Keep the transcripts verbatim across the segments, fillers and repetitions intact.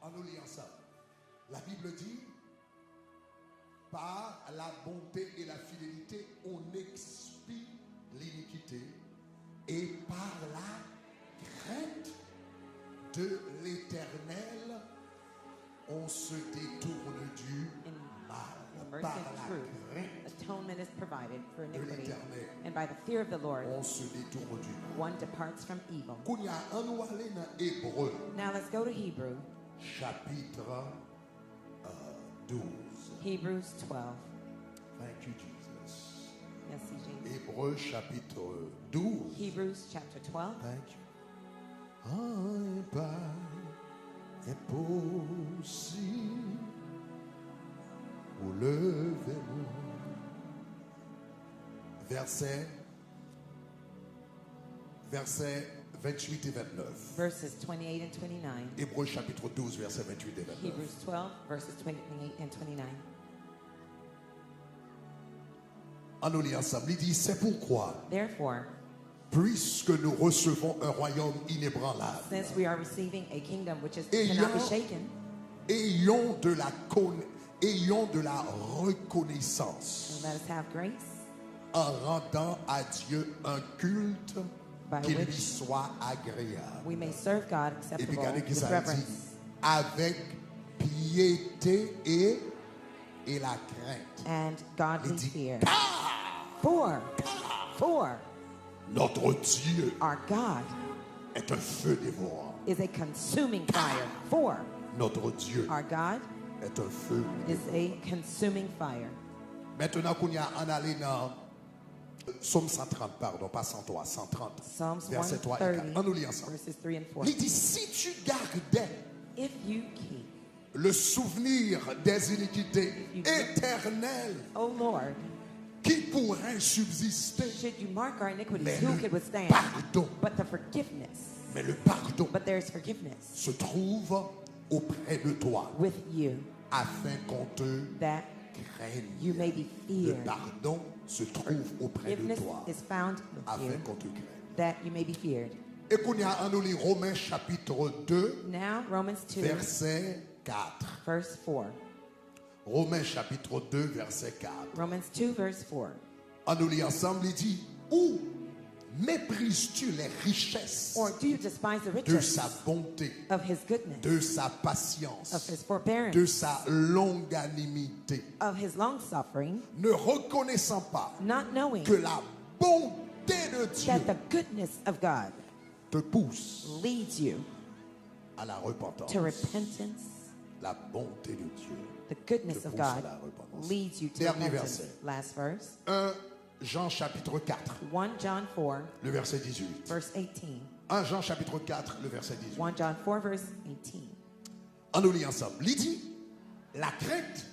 Ann nou li ansanm. La Bible dit, par la bonté et la fidélité, on expie l'iniquité, et par la crainte de l'Éternel, on se détourne du mal. Par la crainte de l'Éternel, on se détourne du mal. Kounye a, ann nou ale nan Ebre, chapitre, euh, douze. Hebrews twelve. Thank you, Jesus. Merci, Jésus. Ebre, chapitre douze. Hebrews chapter twelve. Thank you. Anyen pa enposib pou leve mwen. Vèsè, vèsè venntuit e vennèf. Verses twenty-eight and twenty-nine. Ebre chapitre douze, vèsè venntuit e vennèf. Hebrews twelve, verses twenty-eight and twenty-nine. Ann nou li ansanm. Li di, c'est pourquoi, Therefore, puisque nous recevons un royaume inébranlable, since we are receiving a kingdom which is, cannot be shaken, ayons de la con-, ayons de la reconnaissance, let us have grace, en rendant à Dieu un culte, by which, qui lui soit agréable. We may serve God acceptable, with reverence. Epi gade ki sa l di, avec piété et et la crainte. And godly fear. Li di, car, for, car, for, notre Dieu, our God, est un feu dévorant. Is a consuming fire. For, notre Dieu, our God, est un feu, is a dévorant, consuming fire. Mentnan, kounye a, ann ale nan Sòm san trant, padon, pa san twa, san trant, vèsè twa e kat. Ann nou li ansanm. Psalms one thirty, verses three and four. Li di, si tu gardais, if you keep, le souvenir des iniquités, if you, éternelles, oh Lord, qui pourrait subsister? Should you mark our iniquities, mais, who could withstand? Pardon, but the forgiveness, mais le pardon, but there is forgiveness, se trouve auprès de toi, with you, afin qu'on te, that craigne, you may be feared. Le pardon se trouve auprès de toi, forgiveness is found with you, afin qu'on te craigne, that you may be feared. E kounye a, ann nou li Romen chapitre deux, now, Romans two, vèsè kat. Verse four. Romen chapitre deux, vèsè kat. Romans two, verse four. Ann nou li ansanm, li di, ou méprises-tu les richesses, or do you despise the riches, de sa bonté, of his goodness, de sa patience, of his forbearance, de sa longanimité, of his long suffering, ne reconnaissant pas, not knowing, que la bonté de Dieu, that the goodness of God, te pousse, leads you, à la repentance. To repentance. La bonté de Dieu, the goodness of God, te pousse à la repentance, leads you to repentance. Dernier verset. Last verse. Un Jean chapitre quatre, one John four, le verset dix-huit. Verse eighteen. Un Jean chapitre quatre, le verset dix-huit. One John four, verse eighteen. Ann nou li ansanm. Li di, la crainte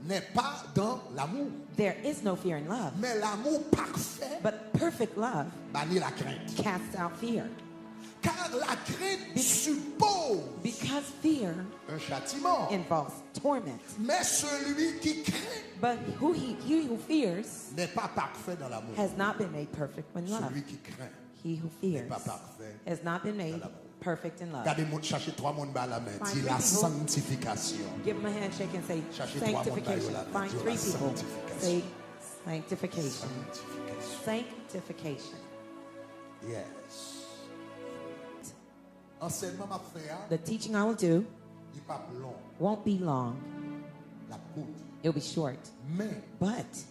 n'est pas dans l'amour. There is no fear in love. Mais l'amour parfait, but perfect love, bannit la crainte, casts out fear. Car la crainte, be-, suppose, because fear, un châtiment, involves torment. Mais celui qui craint, but who he, he who fears, n'est pas parfait dans l'amour. Has not been made perfect in love. Celui qui craint, he who fears, n'est pas parfait, has not been made, dans l'amour, perfect in love. Gade moun, chache twa moun, ba la men, di, la sanctification. Find three people. Give them a handshake and say, chache twa moun, ba yo la men, di, la sanctification. Find three people. Say, sanctification. Sanctification. Sanctification. Yes. Ansèyman m ap fè a, the teaching I will do, li p ap long, won't be long. L ap kout. It'll be short. Men, but,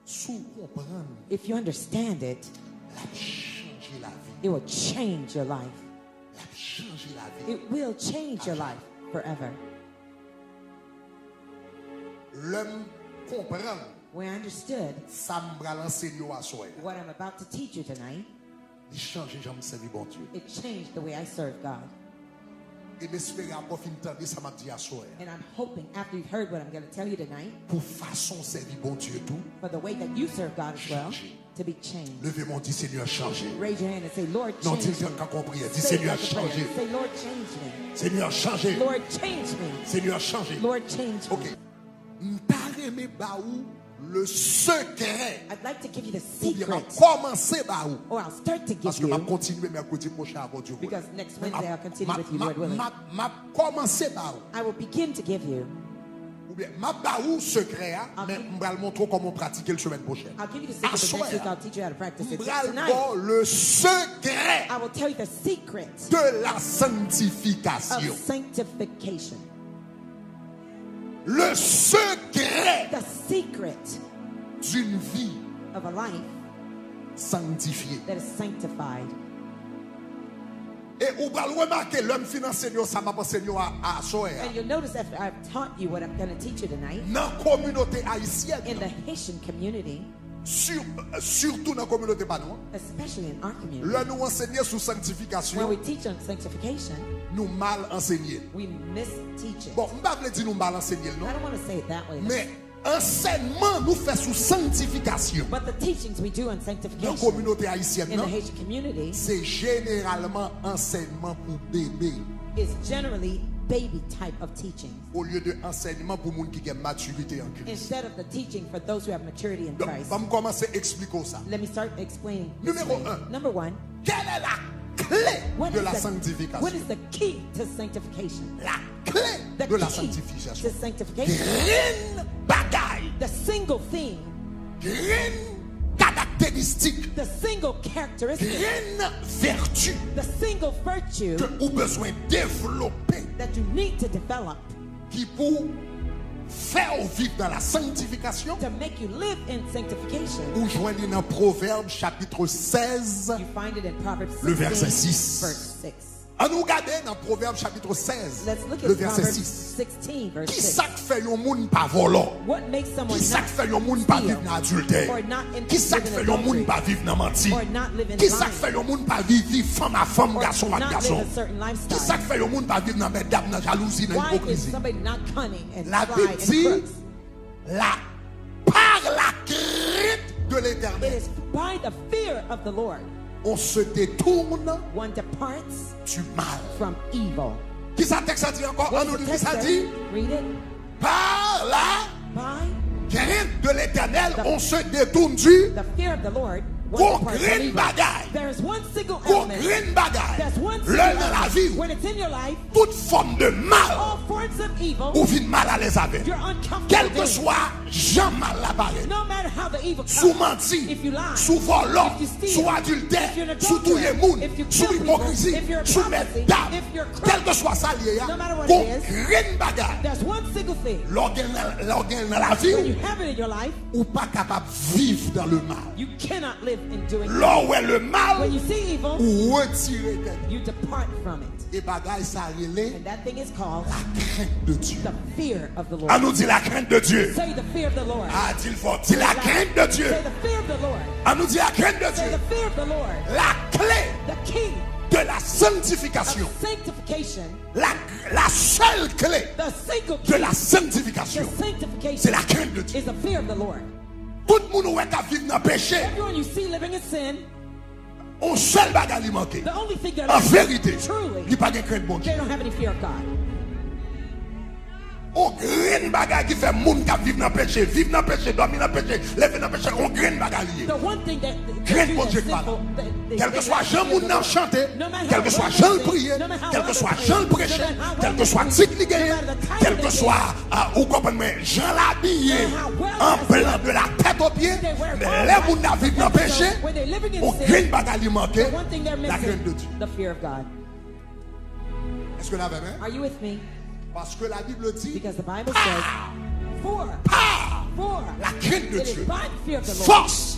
si w konprann, if you understand it, l ap chanje lavi w. It will change your life. L ap chanje lavi w. It will change your life forever. Lè m konprann, when I understood, sa m pral anseye w aswè a, what I'm about to teach you tonight, li chanje jan m sèvi Bondye. It changed the way I serve God. E m espere apre w fin tande sa m ap di aswè a, and I'm hoping after you've heard what I'm gonna tell you tonight, pou fason w sèvi Bondye tou, for the way that you serve God as well, chanje, to be changed. Leve men w, di, Senyè, chanje. Raise your hand and say, Lord, change me. Non, di l tankou yon priyè. Di, Senyè, chanje. Say it like a prayer. Say, Lord, change me. Senyè, chanje. Lord, change me. Senyè, chanje. Lord, change me. Ok. M ta renmen ba ou Le secret. I'd like to give you the Oubyen m ap secret. Kòmanse ba ou. Or I'll start to give Paske m ap you. Kontinye mèkredi pwochen avè Dye vle. Because next Men m Wednesday I'll ap- continue m ap- with you, m Lord ap- willing. m ap- m ap kòmanse ba ou. I will begin to give you. Oubyen m ap ba ou sekrè a, I'll men give- m pral montre w kòman w pratike l semèn pwochèn. I'll give you the secret, but next week Aswè a, I'll teach you how to practice m it. pral Tonight, ba w le secret I will tell you the secret de la sanctification. Of sanctification. Le secret The secret d'une vie of a life sanctifiée. That is sanctified. E ou pral remake, lè m fin ansenye w sa m ap ansenye w a, aswè a. And you'll notice after I've taught you what I'm going to teach you tonight, Nan kominote ayisyèn in the nan, Haitian community, sur- sitou nan kominote pa nou an, especially in our community, lè nou ansenye sou when sanktifikasyon, we teach on sanctification, nou mal ansenye l. We misteach it. Bon, m pa vle di nou mal ansenye l, I non. Don't want to say it that way. Men ansèyman nou fè sou sanktifikasyon But the teachings we do on nan sanctification kominote ayisyèn in the nan, Haitian community se jeneralman ansèyman pou bebe. Is generally baby type of teaching Olye de ansèyman pou moun ki gen matirite an Kris. Instead of the teaching for those who have maturity in Donk, Christ. Ban m kòmanse eksplike w sa. Let me start explaining. This Numéro way. un. Number one, Quelle est la clé what de is la the, sanctification? What is the key to sanctification? La clé The de la key sanctification. To sanctification. Grenn bagay. The single thing, Grenn karakteristik. The single characteristic, Grenn vèti. The single virtue, Ke ou bezwen devlope. That you need to develop. Ki pou fè w viv nan la sanktifikasyon. To make you live in sanctification. Ou jwenn li nan Pwovèb chapit sèz, You find it in Proverbs le verset sixteen, six. Verse six. An nou gade nan Pwovèb chapit sèz, Let's look le at verset Proverbs six. sixteen, verse Ki sa six. K fè yon moun pa vòlò? What makes someone Ki sa not K fè yon moun pa viv steal nan adiltè? Or not in, Ki sa K live in fè yon moun adultery pa viv nan manti? Or not live in Ki sa K lying fè yon moun pa viv, viv fanm a fanm, Or gason ak not gason? Live a certain lifestyle Ki sa K fè yon moun pa viv nan bèdab, nan jalouzi, nan Why is ipokrizi? Somebody not cunning and La sly Bib and di, crooks? La, par la crainte de It l'Éternel, Is by the fear of the Lord On se détourne One departs du mal. From evil. Ki sa tèks la di ankò? An nou li ki sa di? Read it. Par la By crainte de l'Éternel, on se détourne du. The fear of the Lord. Gon grenn bagay. There is one single Gon element. Grenn bagay. There's one Lè l nan single lavi element. W, When it's in your life, tout fòm de mal, all forms of evil, ou vin malalèz avè l. You're uncomfortable. Kèlkeswa jan mal la parèt. No matter how the evil Si w comes, manti, if you lie, si w vòlò, if you steal, si w adiltè, if you're an si w touye adulterer, moun, if you si w kill people, ipokrizi, if you're si w hypocrisy, bèdab, if you're crook, kèlkeswa sa l ye a, no matter what gon it is, grenn bagay. There's one single thing. Lè w gen l nan, lè w gen l nan lavi When w, you have it in your life, ou pa kapab viv dans le mal. You cannot live in doing Lè w wè le mal, When you see evil, ou retire tèt ou. You depart from it. E bagay sa rele And that thing is called la crainte de Dieu. The fear of the Lord. An nou di la crainte de Dieu. Say the fear of the Lord. A, di l fò, di la crainte de Dieu. Say the fear of the Lord. An nou di la crainte de Say Dieu. The fear of the Lord. La clé The key de la sanctification. Of sanctification. La, la seule clé The single de key la sanctification, to sanctification c'est la crainte de Dieu. Is the fear of the Lord. Tout moun ou wè k ap viv nan peche, Everyone you see living in sin, yon sèl bagay li manke. The only thing they're An lacking, verite, truly, li pa gen krent Bondye. They don't have any fear of God. Yon grenn bagay ki fè moun k ap viv nan peche, viv nan peche, dòmi nan peche, leve nan peche, yon grenn bagay li ye. The one thing that Grenn Bondye k pa la. Kèlkeswa jan moun nan ap chante, kèlkeswa jan l priye, kèlkeswa jan l preche, kèlkeswa tit li genyen, kèlkeswa, ah, ou konprann mwen, jan l abiye, an blan de la tèt o pye, men lè moun nan ap viv nan peche, yon grenn bagay li manke, la crainte de Dieu. The fear of God. Èske n avè m? Are you with me? Paske la Bib di, Because the Bible says, For, par for, la crainte de it is Dieu, by the fear of the Lord. Fòs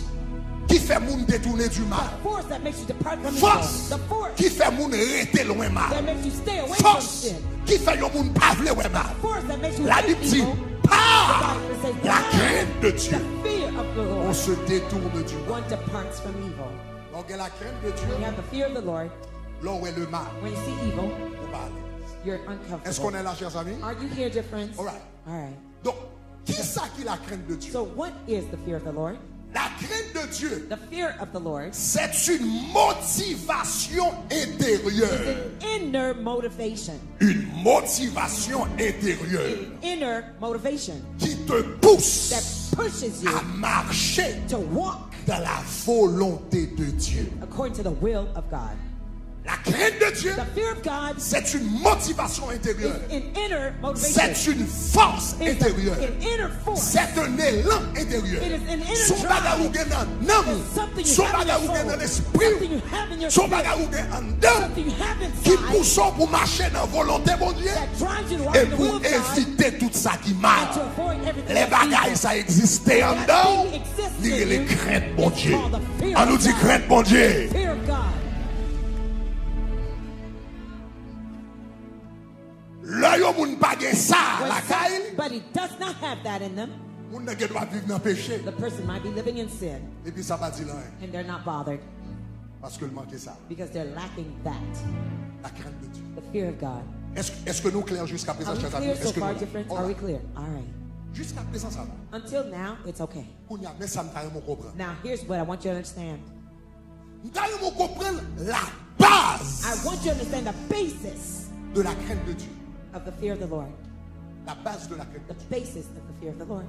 ki fè moun detounen du mal. The force that makes you depart from evil. Fòs The force ki fè moun rete lwen mal. That makes you stay away from Fòs sin. Ki fè yon moun pa vle wè mal. The force that makes you La hate Bib di, evil. Par The Bible says, la "By crainte de Dieu, The fear of the on Lord. Se détourne du mal. One departs from evil. Lè w gen la crainte de Dieu, When you have the fear of the Lord, lè w wè le mal, when you see evil, ou pa alèz. You're uncomfortable. Èske w la, chers amis? Are you here, dear friends? All right. All right. Donk, ki sa ki la crainte de Dieu? So what is the fear of the Lord? La crainte de Dieu, The fear of the Lord c'est une motivation is intérieure. An inner motivation. Une motivation intérieure An inner motivation qui te pousse that pushes you à marcher to walk dans la volonté de Dieu. According to the will of God. La crainte de Dieu, The fear of God c'est une motivation intérieure. Is an inner C'est motivation. Une force It's intérieure. An inner force. C'est un élan intérieur. It is an inner Son bagay ou drive. gen nan nanm ou. It's something you Son have in bagay your ou gen nan soul. lespri Something ou. you have in your Son spirit. Bagay ou gen anndan Something you have ki inside. Pouse w pou mache nan volonte Bondye. That drives you to walk E in the will pou of God. Evite tout sa ki And mal. To avoid everything Lè that's bagay evil. Sa egziste That anndan thing exists li in rele you. Krent It's Bondye. Called the fear An nou of di God. Krent Bondye. Fear of God. Lè yon moun pa gen sa When lakay li, somebody does not have that in them, moun nan gen dwa viv nan peche. The person might be living in sin Epi sa pa di l anyen. And they're not bothered Paske l manke sa. Because they're lacking that. La crainte de Dieu. The fear of God. Est-ce est-ce que nous clairs jusqu'à présent, Are we chers amis? Clear so Est-ce que far, nous dear friends? Are we clear? All right. Jusqu'à présent, ça va. Until now, it's okay. Kounye a, men sa m ta renmen w konprann. Now, here's what I want you to understand. M ta renmen w konprann la baz I want you to understand the basis de la crainte de Dieu. Of the fear of the Lord. La baz de la crainte de The Dieu. Basis of the fear of the Lord.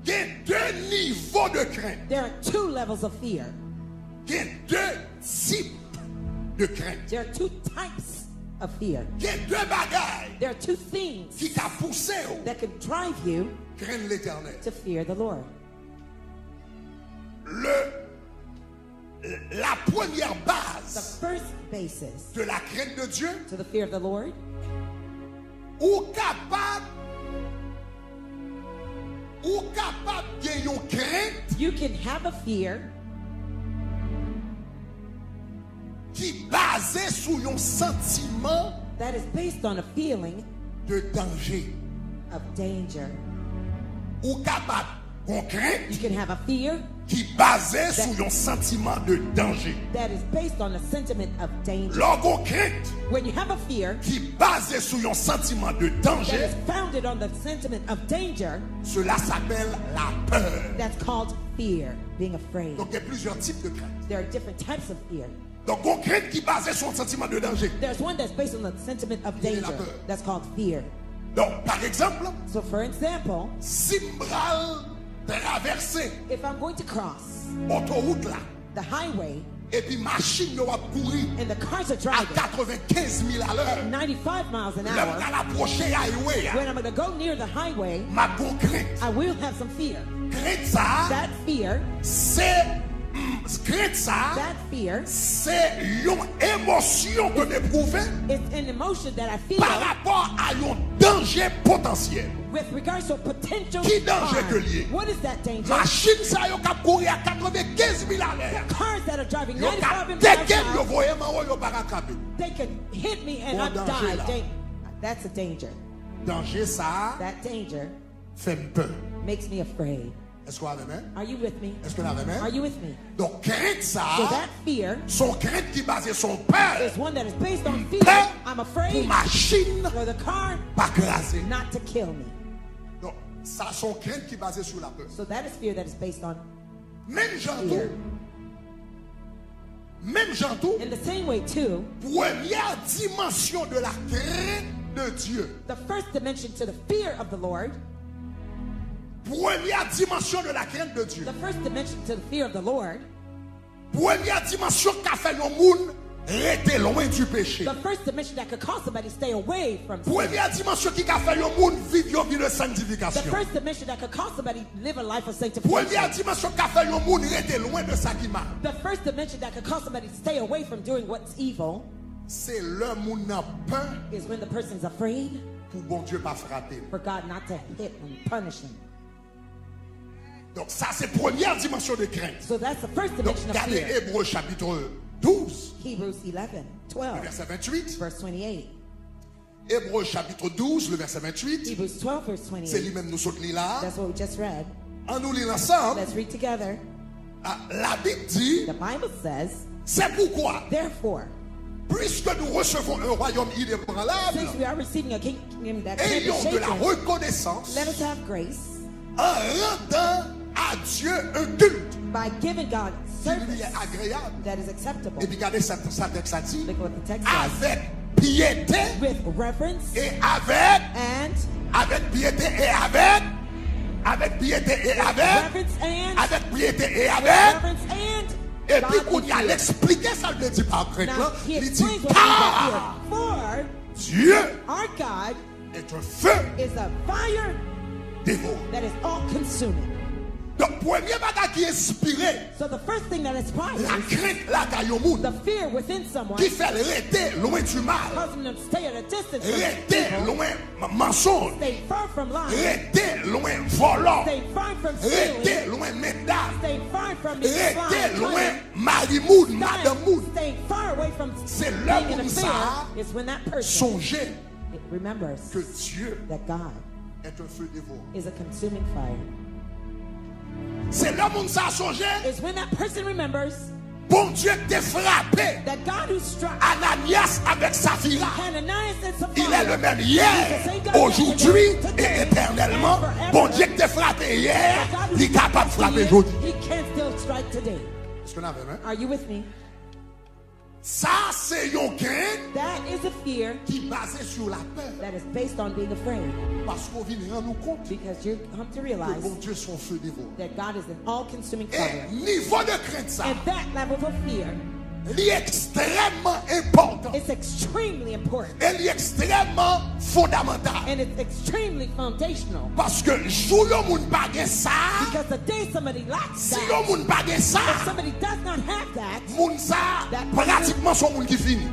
Gen de nivo de krent. There are two levels of fear. Gen de tip de krent. There are two types of fear. Gen de bagay There are two things ki ka pouse w that can drive you krenn Letènèl. To fear the Lord. Le, la première The base first basis de la crainte de Dieu, to the fear of the Lord, ou kapab ou kapab gen yon krent you can have a fear ki baze sou yon santiman that is based on a feeling de danje. Of danger. Ou kapab gon krent You can have a fear ki baze sou yon santiman de danje. That is based on a sentiment of danger. Lè w gon krent When you have a fear ki baze sou yon santiman de that danje, is founded on the sentiment of danger, cela s'appelle la peur. That's called fear, being afraid. Donk, gen plizyè tip de krent. There are different types of fear. Donk, gon krent ki baze sou yon santiman de danje. There's one that's based on the sentiment of Li rele la danger. Peur. That's called fear. Donk, pa egzanp, So, for example, si m pral travèse if I'm going to cross otowout la, the highway epi machin yo ap kouri and the cars are a driving katrevenkenz mil alè, at ninety-five miles an lè m hour, pral apwoche highway a, when I'm going to go near the highway, m ap gon krent. I will have some fear. Krent sa a, That fear, se mm, krent sa a, that fear se yon emosyon ke m epwouve is an emotion that I feel pa rapò a yon danje potansyèl. With regards to a potential Ki danje ke l ye? What is that danger? Machin sa yo k ap kouri a katrevenkenz mil alè, Cars that are driving yo ka ninety-five miles teke m, yo an hour, voye m anwo, yo pa ka trape m. They can hit me and Bon, I danje die. la. Dan- That's a danger. Danje sa a That danger fè m pè. Makes me afraid. Èske w avè m? Are you with me? Èske n avè m? Are you with me? Donk, krent sa So a, that fear se yon krent ki baze sou pè. Is one that is based on M fear. pè I'm pou afraid machin for the car pa kraze m. Not to kill me. Donk, sa se yon krent ki baze sou lapè. So that is fear that is based on Menm jan tou, fear. Menm jan tou, In the same way, too, premyè dimansyon de la crainte de Dieu. The first dimension to the fear of the Lord, Premyè dimansyon de la crainte de Dieu. The first dimension to the fear of the Lord, Premyè dimansyon k ka fè yon moun rete lwen di peche. The first dimension that could cause somebody to stay away from sin. Premyè dimansyon ki ka fè yon moun viv yon vi de The sanktifikasyon. First dimension that could cause somebody to live a life of Premyè sanctification. Dimansyon k ka fè yon moun rete lwen de sa ki mal. The first dimension that could cause somebody to stay away from doing what's evil Se lè moun nan pè is when the person's afraid pou Bondye pa frape l. For God not to hit and punish him. Donk, sa se premyè dimansyon de krent. So that's the first Donk, dimension of gade fear. Ebre chapit douz, Hebrews eleven, twelve, vèsè venntuit. Verse twenty-eight. Ebre chapit douz, le vèsè venntuit. Hebrews twelve, verse Se li twenty-eight. Menm nou sot li la. That's what we just read. An nou li l ansanm. Let's read together. Ah, Labib di, The Bible says, c'est pourquoi, Therefore, puisque nous recevons un royaume inébranlable, since we are receiving a kingdom that can't be ayons de la shaken, reconnaissance Let us have grace en rendant à Dieu un culte by giving God qui lui est service agréable. That is acceptable. Epi gade sa, sa tèks la di. Look what the text says. Avec piété With reverence et avec, and avec piété et avec Avèk pyete e avèk, reverence and avèk pyete e avèk, reverence and epi kounye a, l eksplike sa l vle di pa krent lan. Li di, "Car for Dieu our God est un feu dévorant." Donk, premye bagay ki enspire, so the first thing that inspires lakrent lakay yon moun, the fear within someone, ki fè l rete lwen di mal, causes them to stay at a distance from evil, rete lwen m- mansonj, stay far from lying, rete lwen vòlò, stay far from stealing, rete lwen mennaj, stay far from being a lying, rete lwen mari moun, madanm moun. Stay far away from being an affair. Se lè moun sa a sonje ke Dye est un feu dévorant. Is a consuming fire. Se lè moun sa a sonje, is when that person remembers Bondye ki te frape that God who struck Ananias avèk Safira, Ananias and Sapphira, il est le même hier, aujourd'hui et éternellement. Bondye ki te frape yè, li kapab frape jodi. He can still strike today. Èske n avè m? Are you with me? Sa se yon krent ki baze sou lapè. Paske w vin rann ou kont ke Bondye se yon feu dévorant. E nivo de krent sa, li ekstrèmman enpòtan. E li ekstrèmman fondamantal. Paske jou yon moun pa gen sa, si yon moun pa gen sa, moun sa a pratikman se yon moun ki fini.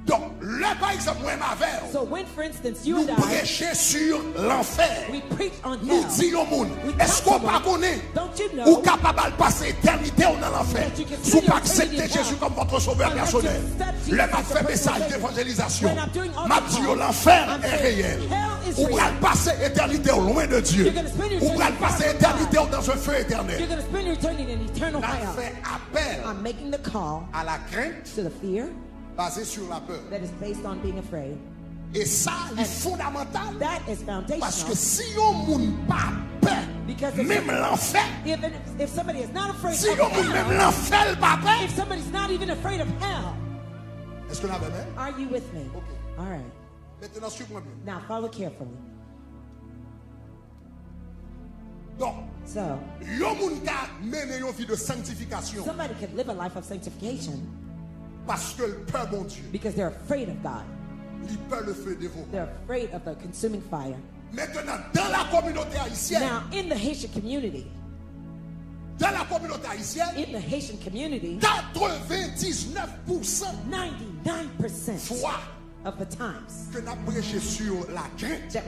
Donk, lè pa egzanp mwen menm avè w, nou preche sou lanfè, nou di yon moun, èske w pa konnen ou kapab al pase etènite w nan lanfè si w pa aksepte Jezi kòm vòt sovè pèsonèl? Lè m ap fè mesaj devanjelizasyon, m ap di yo lanfè est réel. Ou pral pase etènite w lwen de Dye. Ou pral pase etènite w dans un feu éternel. N ap fè apèl a lakrent baze sou lapè. E sa, li fondamantal. Paske si yon moun pa pè, menm lanfè, si yon moun menm lanfè l pa pè. Èske n avè m? Ok. Mentnan, swiv mwen byen. Donk, yon moun ka mennen yon vi de sanktifikasyon paske l pè Bondye. Li pè le feu dévorant. Mentnan, dans la communauté haïtienne, dans la communauté haïtienne, katrevendisnèf pousan fwa ke n ap preche sou lakrent de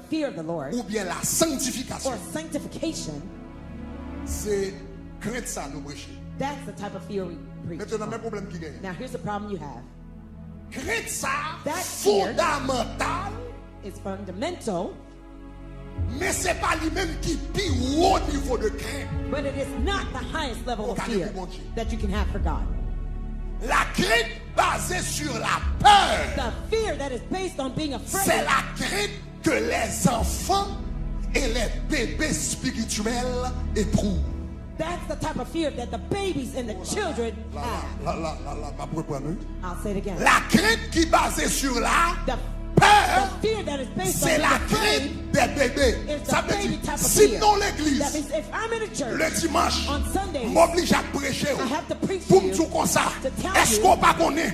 Dye oubyen la sanktifikasyon, se krent sa nou preche. Mentnan, men pwoblèm ki genyen. Krent sa fondamantal, men se pa li menm ki pi wo nivo de krent ou ka gen pou Bondye. Lakrent baze sou lapè, se lakrent que les enfants et les bébés spirituels éprouvent. That's the type of fear that the babies and the children have. La, la, la, la, la, m ap reprann, wi. I'll say it again. Lakrent ki baze sou lapè, se lakrent de bebe. Sa vle di, si m nan yon legliz, le dimanch, m oblije ap preche w. Pou m di w konsa, èske w pa konnen,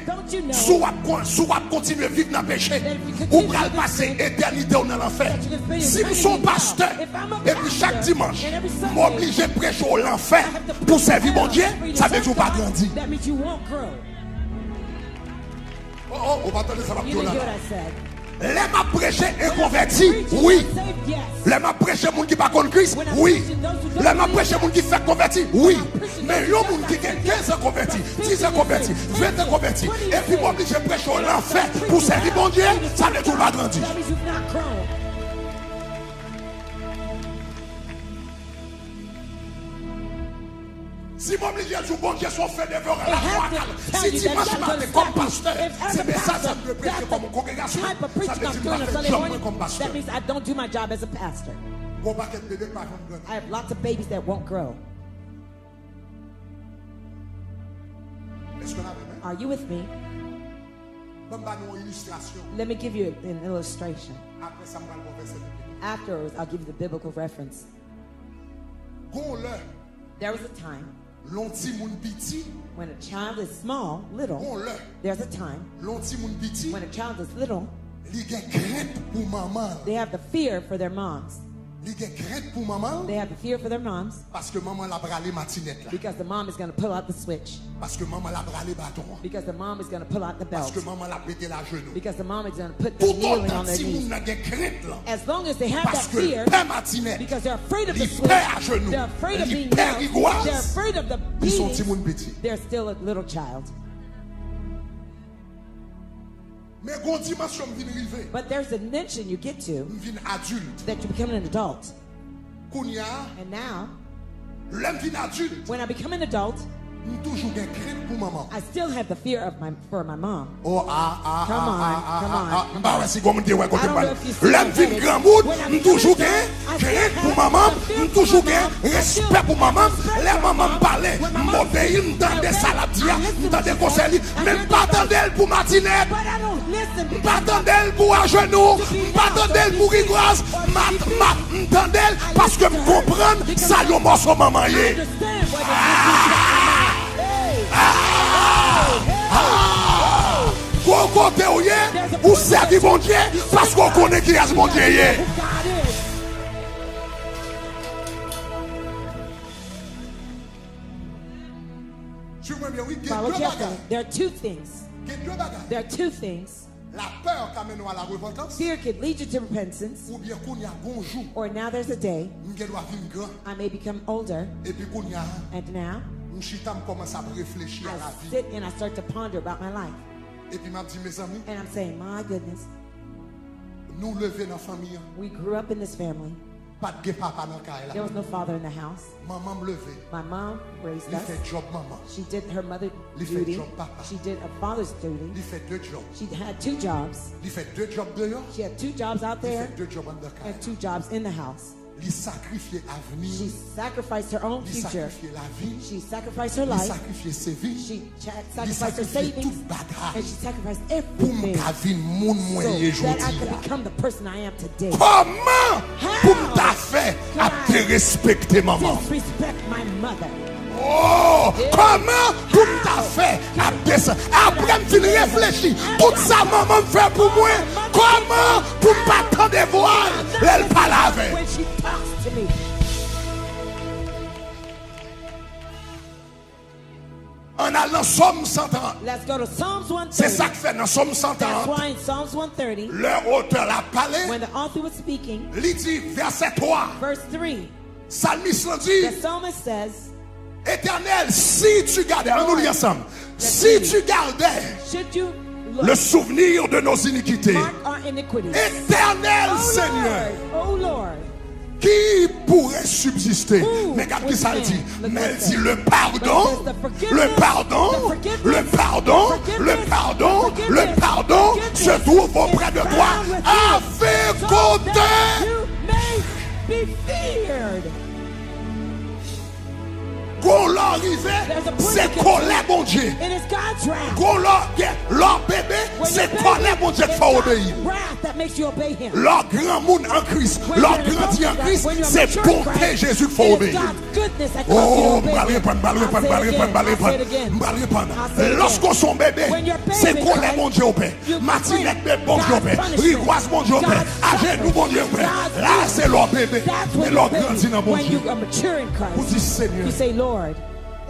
si w ap kon- si w ap kontinye viv nan peche, ou pral pase etènite w nan lanfè? Si m se yon pastè, epi chak dimanch m oblije preche w lanfè pou sèvi Bondye, sa vle di w pa grandi. Oh, oh, ou pa tande sa m ap di w la la. Lè m ap preche enkonvèti, wi. Lè m ap preche moun ki pa konn Kris, wi. Lè m ap preche moun ki fèk konvèti, wi. Men yon moun ki gen kenz an konvèti, diz an konvèti, ven an konvèti, epi m oblije preche w lanfè pou sèvi Bondye, sa vle di w pa grandi. Si m oblije di w Bondye se yon feu dévorant, lafwa kalm. Si dimanch maten, kòm pastè, se mesaj sa m dwe preche kòm yon kongregasyon, sa vle di m pa fè djòb mwen kòm pastè. Gon pakèt bebe k pa janm grandi. Èske n avè m? Ban m ba nou yon ilistrasyon. Let me give you an illustration. Apre sa, m pral ba w vèsè biblik. Afterwards, I'll give you the biblical reference. Gon lè, There was a time lè yon timoun piti, when a child is small, little, gon lè, there's a time lè yon timoun piti, when a child is little, li gen krent pou manman l. They have the fear for their moms. Li gen krent pou manman l, They have the fear for their moms paske manman l ap rale matinèt la. Because the mom is going to pull out the switch. Paske manman l ap rale baton an. Because the mom is going to pull out the belt. Paske manman l ap mete l ajenou. Because the mom is going to put them kneeling Toutotan on their timoun knees. Nan gen krent lan, As long as they have that paske l fear, pè matinèt, Because they're afraid of li the pè switch, ajenou, they're afraid of li being pè nailed, rigwaz, they're afraid of the li se yon beatings, timoun piti. They're still a little child. Men gon dimansyon m vin rive, But there's a dimension you get to m vin adilt. That you become an adult. Kounye a, And now, lè m vin adilt, when I become an adult, m toujou gen krent pou manman. I still have the fear of my for my mom. Oh, ah, ah, Come on, ah, ah, come ah, on. ah. M pa wè si gon moun te wè kote m I don't pral. know if you see Lè m my vin face. granmoun, When I m become toujou an gen adult, I krent still pou have manman m, the fear m for toujou my gen mom. I respè still pou manman m. Pale, When my m mom obeyi, m tande says, sa l ap di a, I listen m to tande what she konsèy li, says. I men hear m pa the tande l pou matinèt. But I don't listen M pa because tande l pou ajenou, m pa tande l pou rigwaz, m ap, m ap, m tande l paske m konprann sa yon mòso manman ye. I understand what it is. Hey! Gon kote w ye, ou sèvi Bondye paske w konnen kiyès Bondye ye. Who God is. Suiv mwen byen, wi, gen Follow de carefully. bagay. There are two things. Gen de bagay. There are two things. Lapè ka mennen w a la repantans, Fear could lead you to repentance, oubyen kounye a gon jou, or now there's a day m gen dwa vin gran, I may become older, epi kounye a, and now m chita m kòmanse ap reflechi a I lavi. Sit and I start to ponder about my life. Epi m ap di, mezanmi, And I'm saying, my goodness, nou leve nan fanmi an. We grew up in this family. Pa t gen papa nan kay la. There was no father in the house. Manman m leve. My mom raised Li fè us. Djòb manman. She did her mother Li fè duty. Djòb papa. She did a father's duty. Li fè de djòb. She had two jobs. Li fè de djòb deyò. She had two jobs out Li there fè de djòb anndan kay and la. Two jobs in the house. Li sakrifye avni. She sacrificed her own Li future. Sakrifye lavi. She sacrificed her Li life. Sakrifye sevi. She cha- Li sacrificed her sakrifye savings. Tout bagay. And she sacrificed Pou m everything ka vin moun mwen ye so that I could jodi a. Become the person I am today. Kòman How pou m ta fè ap could I derespekte manman m? Disrespect my mother. Oh, kòman pou m ta fè ap desann? Apre m fin reflechi tout sa manman m fè pou mwen, kòman pou m pa tande vwa l lè l pale avè m? When she talks to me. Ann al nan Sòm san trant. Let's go to Psalms Se sa one thirty. k fè nan Sòm san trant, That's why in Psalms one thirty, lè otè la pale, when the author was speaking, li di, vèsè twa, verse three, salmis lan di, the psalmist says, Éternel, si tu gardais, ann nou li ansanm, si tu gardais Should you le look, souvenir de nos iniquités, Mark our iniquities. Éternel Oh Seigneur, Lord, oh Lord. Qui pourrait subsister? Who Men gad ki sa l di. would stand? Men l di, le pardon, But it says the le forgiveness, pardon, the forgiveness, le pardon, the le forgiveness, pardon, the le forgiveness, pardon the se forgiveness trouve auprès is de toi. found with you, Afin so kote that you may be feared. Gon lè w rive, There's a point se you get kòlè to. Bondye. It is God's wrath. Gon lè w gen, lè w bebe, When se you're kòlè baby, Bondye k it's fè w God's obeyi. Wrath that makes you obey him. Lè w granmoun an Kris, When lè w you're an grandi adult, an Kris, when you're se mature in bonte Christ, Jezi k fè w it is obeyi. God's goodness that causes you to Oh, obey m pral him. repann, m pral I'll repann, m say pral it repann, again. m pral repann. I'll say it Lòske w again. se yon bebe, When you're a baby se in kòlè Christ, Bondye w pè. you Matinèt complain. bebe Bondye w God's pè. punishment. Rigwaz Bondye w pè. God's Ajenou suffering. Bondye w pè. God's La se lè w beating. bebe. That's when Men lè w you're grandi nan baby. When Bondye. you are mature in Christ, Ou di, Senyè, you say, Lord,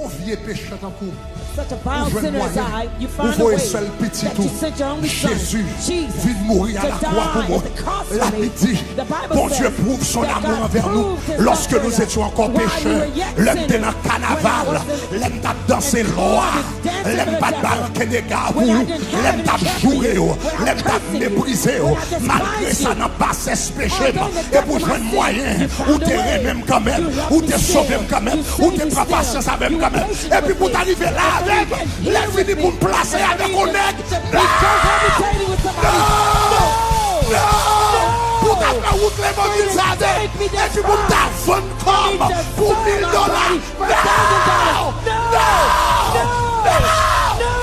yon vye pechè tankou m. Such a Ou vile jwenn sinner as mwayen. I, you Ou find a voye way sèl pitit that you ou, sent your only son, Jezi, Jesus, vin mouri a to lakwa pou die mwen. at the cross for La me. Bib di, The Bible Bondye says pwouve son that amour God envers nous. proves his Lòske love nou for étions us encore while we pécheurs, were yet lè m te sinners, nan when I kanaval, was in lè m t ap danse and lwa, I was dancing lè for m the pa t ba devil, ankenn ega pou when I ou, didn't have lè m any t ap champion, joure w, when I lè m t ap cursing you, meprize w, when I despised malgre sa you, nan pasè peche m, although in the e depth pou of my jwenn sin, mwayen, you ou found te a way. renmen m kanmenm, You loved ou me te sove m still. kanmenm, You ou te saved me pran still. pasyans avè m You were kanmenm. patient Epi with pou w ta me. rive la And avè m, then you lè came fini here pou with m plase me. avèk yon nèg. And then you get to be so happy with somebody. Non! No! Non! Pou w ta No! fè wout levanjil sa avè m. Take me this Epi pou m ta far. vann kò m Take me pou this mil far, dola. my body, for a thousand dollars. Non! No! Non! No!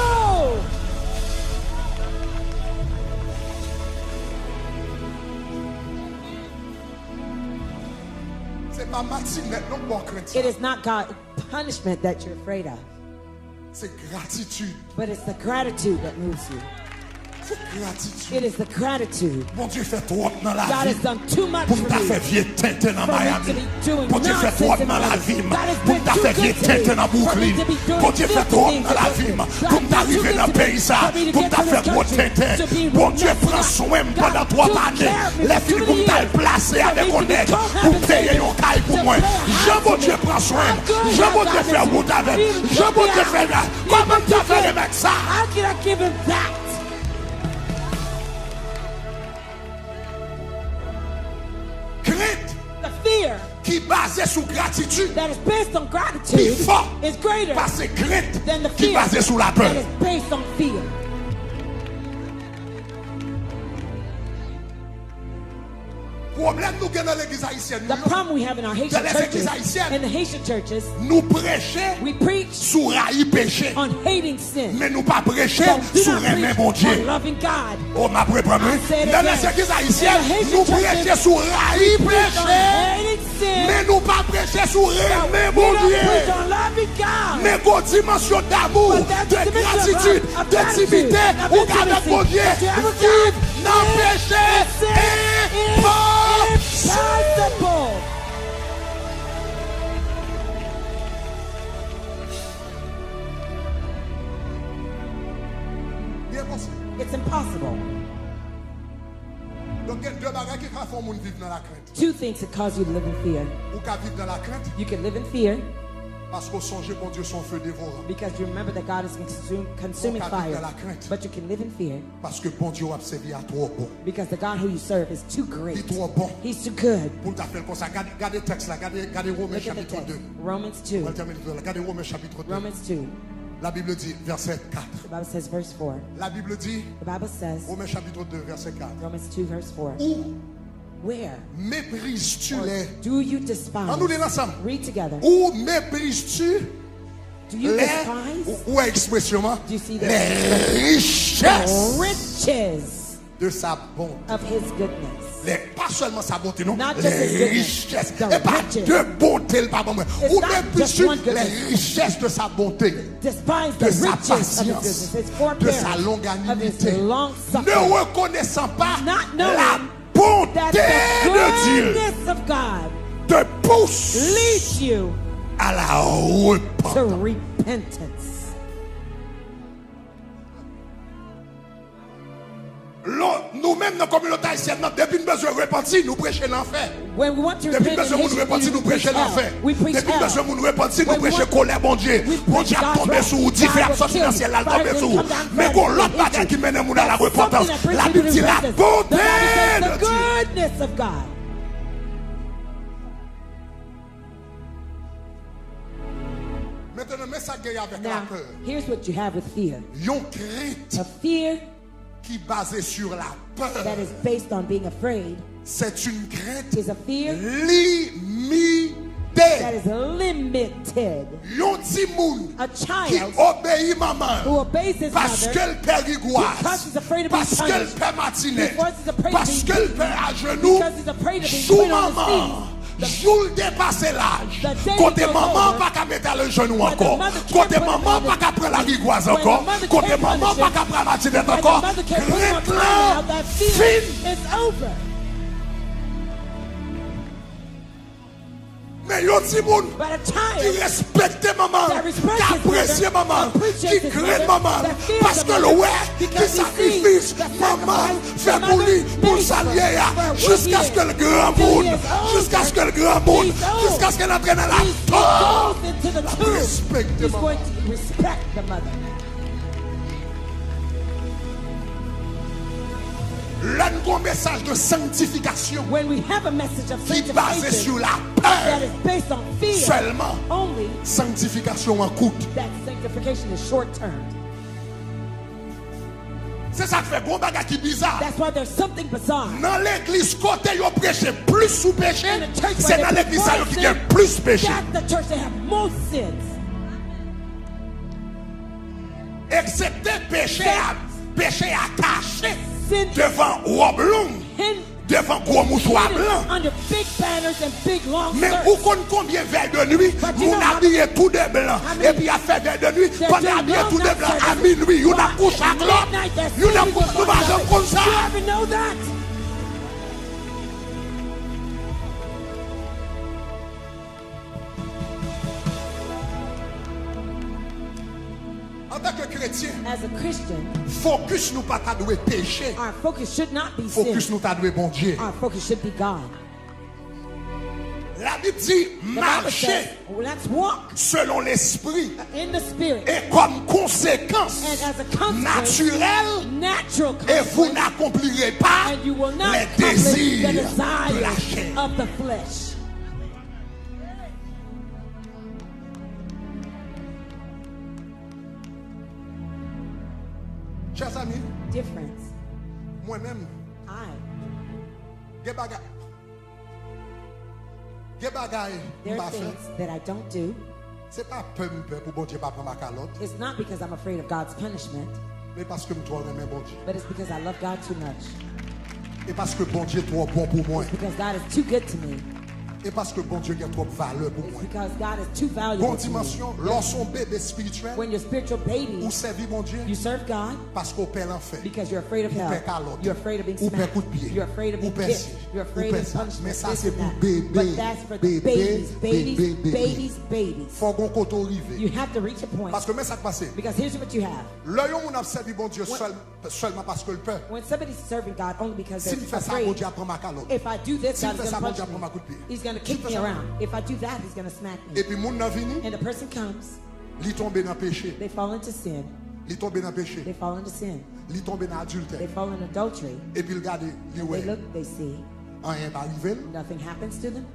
Matinèt non, bon krent sa. It is not God punishment that you're afraid of. Se gratitid. But it's the gratitude that moves you. Se gratitid. It is the gratitude. Bondye fè twòp nan lavi m pou m ta fè vye tenten nan Miami. Bondye fè twòp nan lavi m pou m ta fè vye tenten nan Brooklyn. Bondye fè twòp nan lavi m pou m ta rive nan peyi sa, pou m ta fè gwo tenten. Bondye pran swen m pandan twòp ane. Lè fini pou m t al plase avèk yon nèg pou peye yon kay pou mwen. Jan Bondye pran swen m, jan Bondye fè wout avè m, jan Bondye fè, kòman m ta fè remèt sa? How can I give him that? Krent ki baze sou gratitid pi fò pase krent ki baze sou lapè. Pwoblèm nou gen nan legliz ayisyèn nou yo, nan lèzegliz ayisyèn, nou preche sou rayi peche, men nou pa preche sou renmen Bondye. O, m ap reprann, wi. Nan lèzegliz ayisyèn, nou preche sou rayi peche, men nou pa preche sou renmen Bondye. Men gon dimansyon damou, de gratitid, de entimite ou gen avèk Bondye. Viv nan peche enposib. Li enposib. It's impossible. Donk, gen de bagay ki ka fè yon moun viv nan lakrent. Two things that cause you to live in fear. Ou ka viv nan lakrent. You can live in fear. Paske w sonje Bondye se yon fe devoran. Because you remember that God is a consum-, consuming fire. Ou ka viv nan lakrent. But you can live in fear. Paske Bondye w ap sèvi a twò bon. Because the God who you serve is too great. Li twò bon. He's too good. Pou l ta fè l konsa. Gade, gade tèks la, gade, gade Women chapit de. Look at the text. Romans two. Mwen termine la. Gade Women chapit de. Romans two. La Bible dit, verset quatre. The Bible says, verse four. La Bible dit, The Bible says, Women chapit de, verset quatre. Romans two, verse four. Où Where? Méprises-tu Or les do you despise? Ann nou li l ansanm. Read together. Où méprises-tu Do you les despise Ou, ou wè ekspresyon an? Do you see the Les richesses the riches de sa bonté. Of his goodness? Les, pa sèlman sa bonté, non. Not just his goodness, richesses. The riches. E pa de bonté l pa ban mwen. It's not just one goodness. Ou méprises-tu les richesses de sa bonté, de sa patience, de sa longanimité, ne reconnaissant pas la bonté de Dieu te pousse à la repentance. Lò, nou menm nan kominote ayisyèn nan, depi n bezwen repanti, nou preche lanfè. Depi n bezwen moun repanti, nou preche lanfè. Depi n bezwen moun repanti, nou preche kolè Bondye. Bondye ap tonbe sou ou, dife ap sòti nan syèl la, l tonbe sou ou. Men gon lòt bagay ki mennen moun a la repantans. Labib di la bonté de Dieu. Mentenan, men sa k gen avèk lapè. Here's what you have with fear. Yon krent ki baze sur la peur. That is based on being afraid. C'est une crainte is a fear limitée. That is limited. Yon timoun ki obeyi manman l paske l pè rigwaz, paske l pè matinèt, paske l pè ajenou sou manman an. Jou l depase laj, kote manman an pa ka mete l ajenou ankò, kote manman an pa ka pran larigwaz ankò, kote manman an pa ka pran matinèt ankò, krent lan fin. Men yon timoun ki respekte manman l, ki apresye manman l, ki krenn manman l, paske l wè ki sakrifis manman l fè pou li, pou l sa l ye a, jiskaske l granmoun, jiskaske l granmoun, jiskaske l antre nan latann, l ap respekte manman l. Lè n gen yon mesaj de sanktifikasyon ki baze sou lapè sèlman, sanktifikasyon an kout. Se sa k fè gon bagay ki biza. Nan legliz kote yo preche plis sou peche, se nan legliz sa yo ki gen plis peche. Eksepte peche a, peche a kache devan wòb long. devan gwo mouchwa blan. Men ou konn konbyen vè de nwi moun abiye tou de blan epi y ap fè vè de nwi pandan y abiye tou de blan a minwi, youn ap kouche ak lòt, youn ap kouche, nou pa janm konn sa. Antanke kretyen, As a Christian, fokis nou pa ta dwe peche. Our focus should not be sin. Fokis nou ta dwe Bondye. Our focus should be God. Labib di, The Bible mache says, "Let's walk selon lespri, in the Spirit." E kòm konsekans And as a consequence, natirèl, natural e vous consequence, n'accomplirez pas and you will not les accomplish the désirs de la desires chair. Of the flesh. Chè zanmi, Dear friends, mwen menm, I, gen bagay, gen bagay m there are pa fè. Things that I don't do. Se pa pè m pè pou Bondye pa pran m a kalòt. It's not because I'm afraid of God's punishment, Men paske m twò renmen Bondye. But it's because I love God too much. E paske Bondye twò bon pou mwen. It's because God is too good to me. E paske Bondye gen twòp valè pou mwen. It's because God is too valuable to me. Gon dimansyon, lè w se yon bebe espirityèl, When you're a spiritual baby, ou sèvi Bondye, you serve God paske w pè lanfè. Because you're afraid of hell. Ou pè kalòt. You're afraid of being smacked. Ou pè kout pye. You're afraid of being kicked. Ou pè si. You're afraid of punishment, this and that. Men sa se pou bebe, bebe, bebe. But that's for the babies, babies, babies, babies. Fò gon kote w rive. You have to reach a point. Paske men sa k pase. Because here's what you have. Lè yon moun ap sèvi Bondye sèl, sèlman paske l pè. When somebody's serving God only because they're afraid, Si m fè sa, Bondye ap pran m a kalòt. If I do this, Si m God is fè sa, gonna Bondye punch ap pran m a me. Kout pye. He's gonna kick me around. Si m fè sa, Bondye ap pran m a kout pye. If I do that, he's gonna smack me. Epi moun nan vini, And the person comes, li tonbe nan peche. They fall into sin. Li tonbe nan peche. They fall into sin. Li tonbe nan adiltè. They fall in adultery. Epi l gade, li And wè. They look, they see. Anyen pa rive l. Nothing happens to them.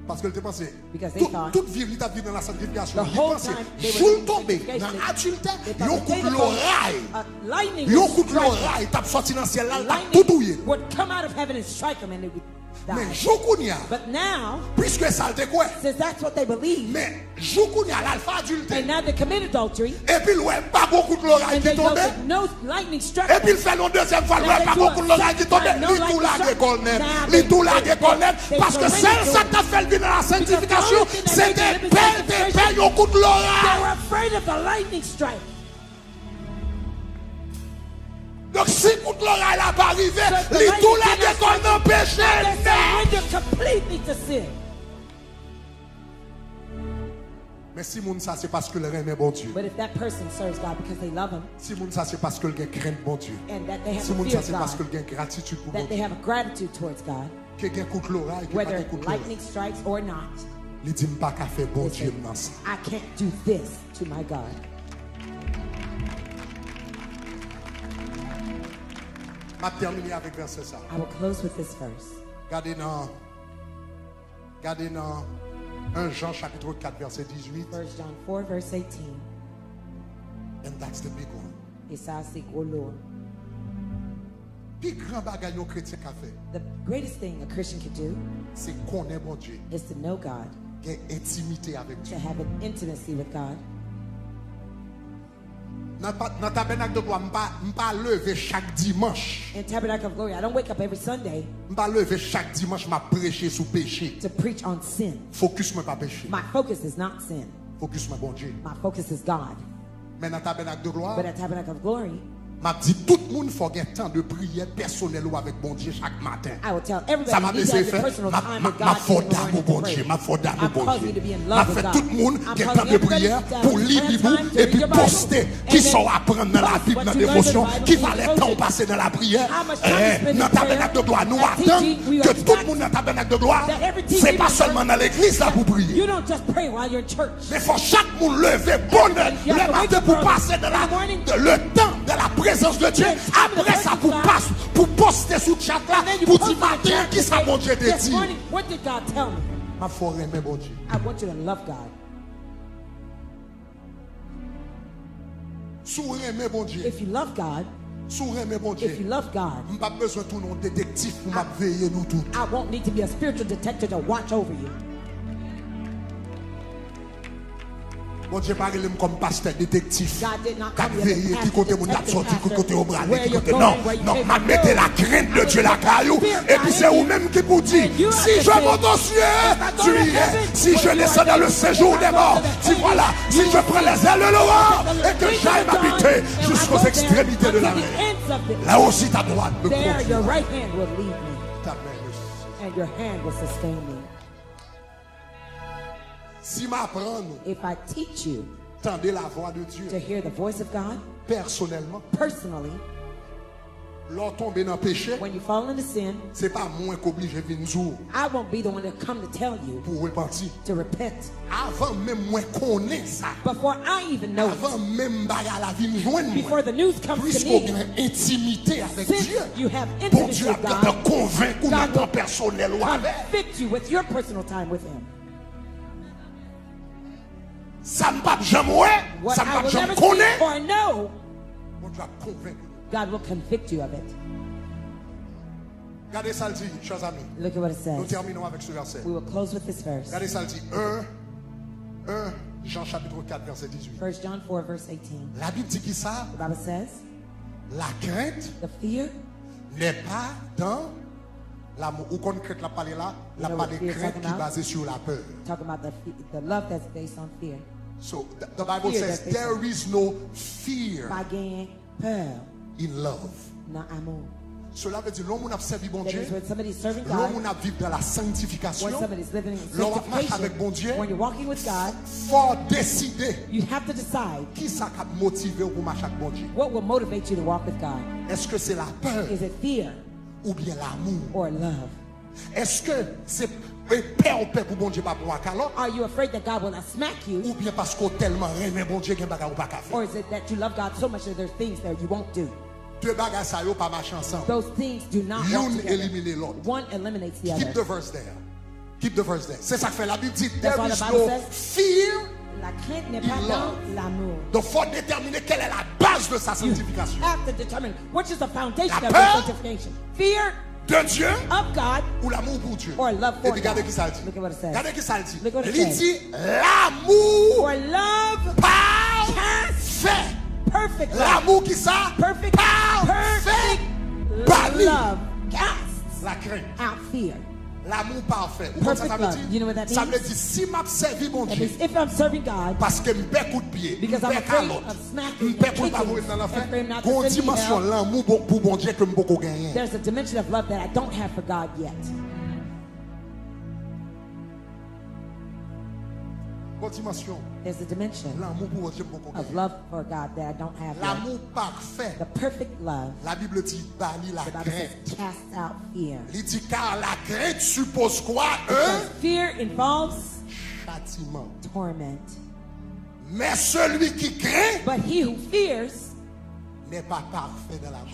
Paske l te panse, Because they tout, thought tout vi l, li t ap viv nan la sanktifikasyon. The Li whole panse, time they were jou l in tonbe nan sanctification, adiltè, they thought yon the kout day before, loray, a lightning yon would kout strike them. Loray t ap sòti nan syèl la, l t ap tou touye l. Lightning would come out of heaven and strike them and they would die. Men jou kounye a, But now, piske sa l te kwè, since that's what they believe, men jou kounye a, l al fè adiltè. And now they commit adultery. Epi l wè pa gon kout loray ki tonbe. And they know that no lightning struck them. Epi l fè l yon dezyèm fwa, l wè pa gon kout loray ki tonbe. Now they do a second time, no lightning struck. Li tou lage kò l nèt. Now they, Li tou lage kò l nèt. They surrender to it. Paske sèl sa k t ap fè l vin nan la sanktifikasyon, se te pè, te pè yon kout loray. Because the only thing that made them in sanctification, they were afraid of the lightning strike. Donk, si kout loray la pa rive, So if the lightning did not strike them, they surrender completely to sin. Li tou lage kò l nan peche nèt. Men si moun sa se paske l renmen Bondye. But if that person serves God because they love Him, Si moun sa se paske l gen krent Bondye. And that they have a fear of God, Si moun sa se paske l gen gratitid pou Bondye. That they have a gratitude towards God, Ke gen kout loray, ke pa gen kout loray. Whether lightning strikes or not, Li di, "M pa ka fè Bondye m nan sa." I can't do this to my God. M ap tèmine avèk vèsè sa. I will close with this verse. Gade nan, gade nan en Jan chapit kat vèsè dizuit. First John four, verse eighteen. And that's the big one. E sa se gwo lo. Pi gran bagay yon kretyen ka fè, The greatest thing a Christian can do se konnen Bondye, is to know God, Gen entimite avèk Dye. To have an intimacy with God. Nan pa, nan Tabènak de Glwa, m pa, m pa leve chak dimanch. In Tabernacle of Glory, I don't wake up every Sunday M pa leve chak dimanch, m ap preche sou peche. To preach on sin. Fokis mwen pa peche. My focus is not sin. Fokis mwen Bondye. My focus is God. Men nan Tabènak de Glwa, But at Tabernacle of Glory, m ap di tout moun fò gen tan de priyè pèsonèl ou avèk Bondye chak maten. I will tell everybody, Sa m ap eseye fè, m ap, m ap, m ap fè w damou Bondye, m ap fè w damou Bondye. M ap fè tout moun gen tan de priyè pou li Bib ou epi poste kisa w aprann nan Labib, nan devosyon, ki valè tan w pase nan lapriyè. Eh, nan Tabènak de Glwa, nou atann ke tout moun nan Tabènak de Glwa, se pa sèlman nan legliz la pou priye. You don't just pray while you're in church. Men fò chak moun leve bonè lè maten pou pase nan la, le temps de la présence de Dieu. Apre sa, pou pas, pou poste sou chat la, pou di maten an, kisa Bondye te di. This morning, what did God tell me? M ap fè w renmen Bondye. I want you to love God. Si w renmen Bondye, If you love God, si w renmen Bondye, if you love God, m p ap bezwen tounen yon detektif pou m ap veye nou tout. I won't need to be a spiritual detective to watch over you. Bondye pa rele m kòm pastè detektif k ap veye ki kote moun t ap soti, ki kote yo prale, ki kote. Non, non, m ap mete lakrent de Dye lakay ou, epi se ou menm ki pou di, si je monte aux cieux, tu y es. Si je descends dans le séjour des morts, tu y es. Si je prends les ailes de l'aurore et que j'aille m'habiter jusqu'aux extrémités de la mer, là aussi ta droite me conduira. Ta main me soutiendra. Si m aprann ou, if I teach you tande lavwa de Dye, to hear the voice of God, pèsonèlman, personally, lè w tonbe nan peche, when you fall into sin, se pa mwen k oblije vin di w, I won't be the one to come to tell you, pou w repanti, to repent. Avan menm mwen konnen sa, before I even know it, avan menm bagay la vin jwenn mwen, before the news comes to me, piske w gen entimite avèk Dye, since you have intimacy with God, Bondye ap gentan konvenk ou nan tan pèsonèl ou avè l. Convict you with your personal time with Him. Sa m p ap janm wè, sa m p ap janm konnen, Bondye ap konvenk ou. God will convict you of it. Gade sa l di, chè zanmi. Look at what it says. Nou tèmine avèk se vèsè. We will close with this verse. Gade sa l di, en, en Jan chapit kat vèsè dizuit. First John four, verse eighteen. Labib di ki sa? The Bible says, la crainte, the fear, n'est pas dans l'amour. Ou konn krent l ap pale la? L ap pale krent ki baze sou lapè. Talking about the, fe- the love that's based on fear. So the, the Bible says there is no fear. Pa genyen pè in love. Nan amou. Cela veut dire, lè yon moun ap sèvi Bondye, lè yon moun ap viv dans la sanctification, lè w ap mache avèk Bondye, fò w deside ki sa k ap motive w pou mache ak Bondye. Èske se lapè oubyen lamou? Èske se pè w pè pou Bondye pa ba w kalòt? Oubyen paske w tèlman renmen Bondye, gen bagay ou pa ka fè? De bagay sa yo pa mache ansanm. Youn elimine lòt. Keep the verse there. Keep the verse there. Se sa k fè Labib di, there is no fear in love. Donk, fò w detèmine kèl è la baz de sa sanctification. Lapè de Dye ou lamou pou Dye. Epi gade ki sa l di. Gade ki sa l di. Li di, lamou pafè. Lamou ki sa? Pafè. Bali lakrent. Lamou pafè. Ou konn sa sa vle di? Sa vle di, si m ap sèvi Bondye, paske m pè kout pye, m pè kalòt, m pè pou l pa voye m nan lanfè, gon dimansyon lanmou pou Bondye ke m poko genyen. Gon dimansyon lanmou pou Bondye m poko genyen. Lamou pafè. Labib di, bali lakrent. Li di, car la crainte suppose quoi? Un châtiment. Mais celui qui craint n'est pas parfait dans l'amour.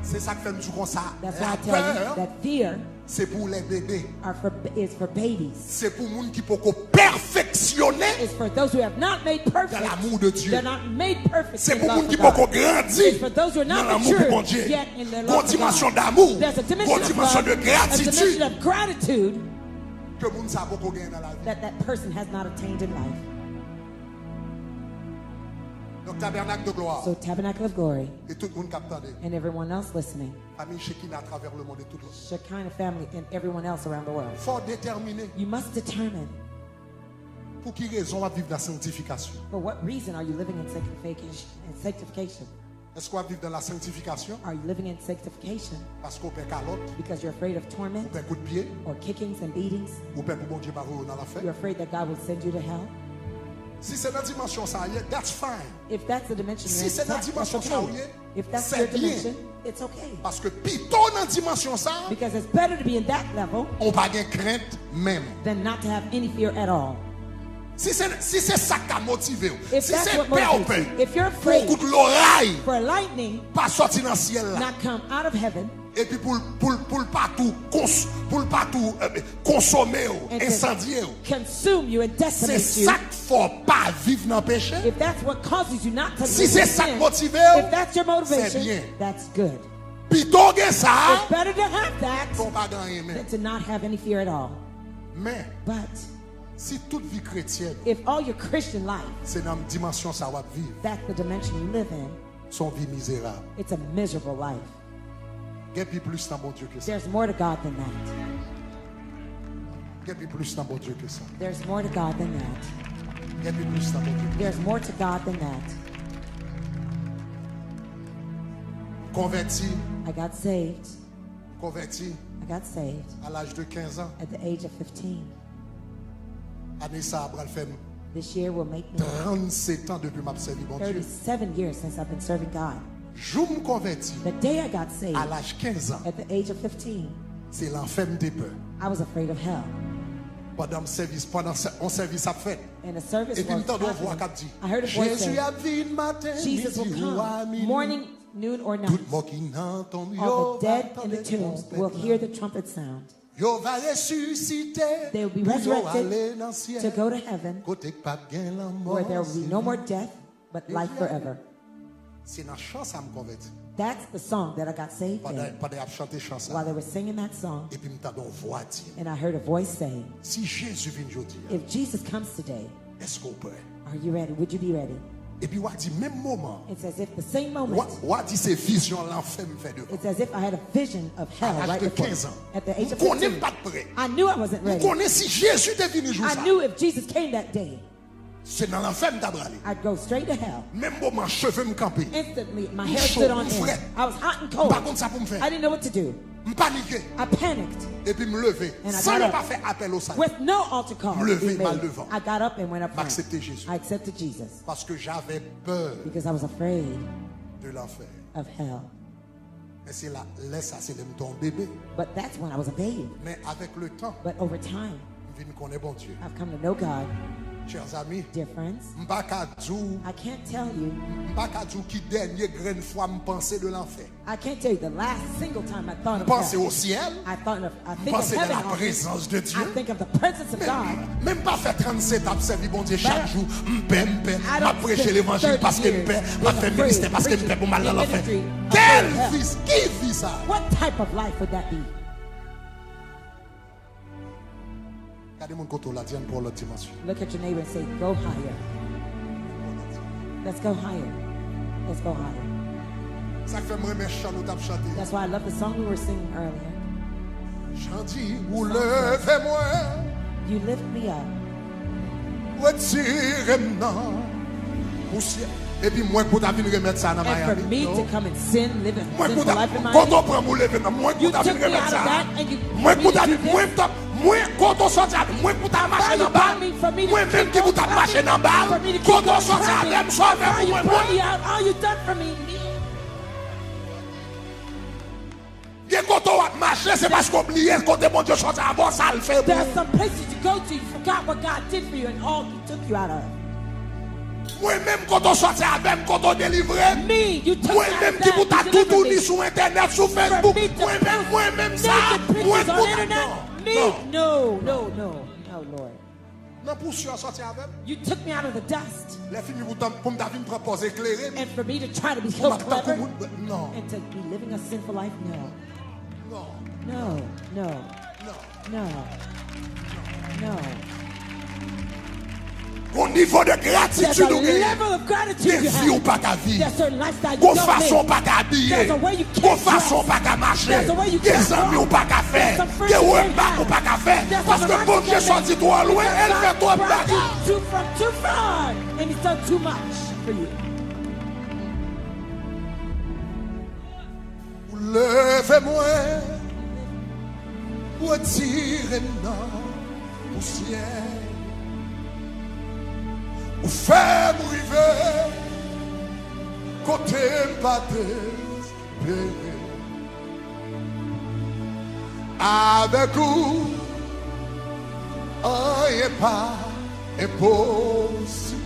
Se sa k fè m di w konsa, lapè se pou lè bebe. Se pou moun ki poko pèfeksyone dans l'amour de Dieu. Se pou moun ki poko grandi nan lanmou pou Bondye. Gon dimansyon damou, gon dimansyon de gratitid ke moun sa poko genyen nan lavi. Donk, tabènak de glwa e tout moun k ap tande, fanmi Shekinah atravè lemonn e tout lòt, fò w detèmine. Pouki rezon w ap viv nan sanktifikasyon? Èske w ap viv nan la sanktifikasyon paske w pè kalòt, ou pè kout pye, ou pè pou Bondye pa voye w nan lanfè? Si se nan dimansyon sa a w ye, that's fine. Si se nan dimansyon sa a w ye, se byen. Paske pito w nan dimansyon sa a, ou pa gen krent menm. Si se, si se sa k ka motive w, si se pè w pè pou yon kout loray pa sòti nan syèl la, epi pou l, pou l, pou l pa tou kons-, pou l pa tou, eh, konsome w, ensandye w, se sa k fè w pa viv nan peche. Si se sa k motive w, se byen. Pito w gen sa ke w pa gen anyen menm. Men, Si tout vi kretyèn If all your Christian life, se nan dimansyon sa w ap viv, that's the dimension you live in, se yon vi mizerab. It's a miserable life. Gen pi plis nan Bondye ke sa. There's more to God than that. Gen pi plis nan Bondye ke sa. There's more to God than that. Gen pi plis nan Bondye. There's more to God than that. M konvèti, I got saved. M konvèti I got saved a laj de kenz an. At the age of fifteen. Ane sa a pral fè m This year will make me trannsèt an depi m ap sèvi Bondye. thirty-seven years since I've been serving God. Jou m konvèti The day I got saved, a laj kenz an, at the age of fifteen, se lanfè m te pè. I was afraid of hell. Pandan m sèvis, pandan sè- on sèvis ap fèt. And the service Epi m was tande yon vwa k happening. Ap di, I heard a voice Jezi say, ap vin maten, Jesus will midi ou a come minwi. Morning, noon, or Tout night. Mò ki nan tonm yo All the va dead in tande the tombs twonpèt will hear la. The trumpet sound. Yo va resisite They will be pou yo resurrected ale nan syèl. To go to heaven, Kote k p ap gen lanmò. Where there will be no more death, but life forever. Se nan chan sa m konvèti. That's the song that I got saved Pandan in. Pandan y ap chante chan sa. While they were singing that song, Epi m tande yon vwa di, and I heard a voice saying, Si Jezi vin jodi a, If Jesus comes today, èske w prè? Are you ready? Would you be ready? Epi w a di menm moman, It's as if the same w a- moment, w a di se vizyon lanfè m fè devan. It's as if I had a vision of hell A laj right de before me. kenz an. At the age M of konnen m fifteen, pa t prè. I knew I wasn't M ready. Konnen si Jezi te vini jou I sa, knew if Jesus came that day, se nan lanfè m ta prale. I'd go straight to hell. Menm moman cheve m kanpe. Instantly, my M hair cho, stood on m frèt. end. I was hot and M pa cold. Konn sa pou m fè. I didn't know what to do. M panike. I panicked. Epi m leve. And I San got yo pa up. Fè apèl o sali. With no altar call M leve, being m al made, devan. I got up and went up M front. Aksepte Jezi. I accepted Jesus Paske j'avais peur because I was afraid de l'enfer. Of hell. Men se la, lè sa se lè m te yon bebe. But that's when I was a babe. Men avèk le tan, But over time, m vin konnen Bondye. I've come to know God. Chers amis, Dear friends, m pa ka di w, I can't tell you. M pa ka di w ki dènye grenn fwa m panse de lanfè. I can't tell you the last single time I thought M of Panse heaven. O syèl, I thought of, I m think of panse de heaven la often. Présence de Dieu. I think of the presence of God. Men m pa fè trannsèt ap sèvi Bondye chak jou. M pè, m pè. I M ap don't preche spend levanjil thirty paske m pè. years M ap fè being ministè afraid, paske m pè preaching pou m al nan in lanfè. ministry, Kèl afraid of vi, hell. Ki vi sa? What type of life would that be? Gade moun kote w la, di ann pran lòt dimansyon. Look at your neighbor and say, "Go higher. Let's go higher. Let's go higher." Sa k fè m renmen chan nou t ap chante. That's why I love the song we were singing earlier. Chan di, ou leve mwen, You lift me up. Retire m nan pousyè. Epi mwen k pou ta vin remèt sa nan And for Miami. Me Non. To come and sin, live in Mwen k pou sinful ta, life in kote w Miami. pran m ou leve nan, mwen k You pou ta took vin me remèt out of sa. That and you Mwen k pou ta me vin, to do mwen this. ta, mwen, kote w sòti a, mwen k pou ta mache Why you nan bal. brought me for me to Mwen keep menm ki pou ta going mache nan bal. for me to keep Kote w going sòti a, trapping? avè m sa w fè Why pou you mwen, brought mwen. Me out? All you done for me. Gen kote w ap mache, se paske w bliye kote Bondye sòti avè w, sa l fè pou There are ou. Some places you go to, you forgot what God did for you and all He took you out of. Mwen menm kote w sòti avè m, kote w delivre m. Me, you took Mwen me out menm of ki pou that, ta you delivered toutouni me. Sou entènèt, sou For Facebook, me to mwen menm, post mwen menm sa, naked pictures mwen on pou ta, internet, non, me, non. No, no, no, no, Lord. Nan pousyè w sòti avè m. You took me out of the dust. Lè fini pou ta, pou m ta vin pran pòz eklere m. And for me to try to be Pou so m ap tankou clever moun, non. And to be living a sinful life, no. Non. No, no, Non. No. No. Gon nivo de gratitid ou genyen. Level of gratitude you have. Gen vi ou pa ka viv. There's certain lifestyle you don't live. Gon fason ou pa ka abiye. There's a way you can't dress. Gon fason ou pa ka mache. There's a way you can't walk. Gen zanmi ou pa ka fè. There's some friends you can't have. Gen erè ou pa ka fè. Paske Bondye sòti twò lwen, e l fè twòp bagay. Too, from too far, and he's done too much for you. Ou leve mwen, ou retire m nan pousyè. Ou fè m rive kote m pa te espere. Avèk ou, anyen pa enposib.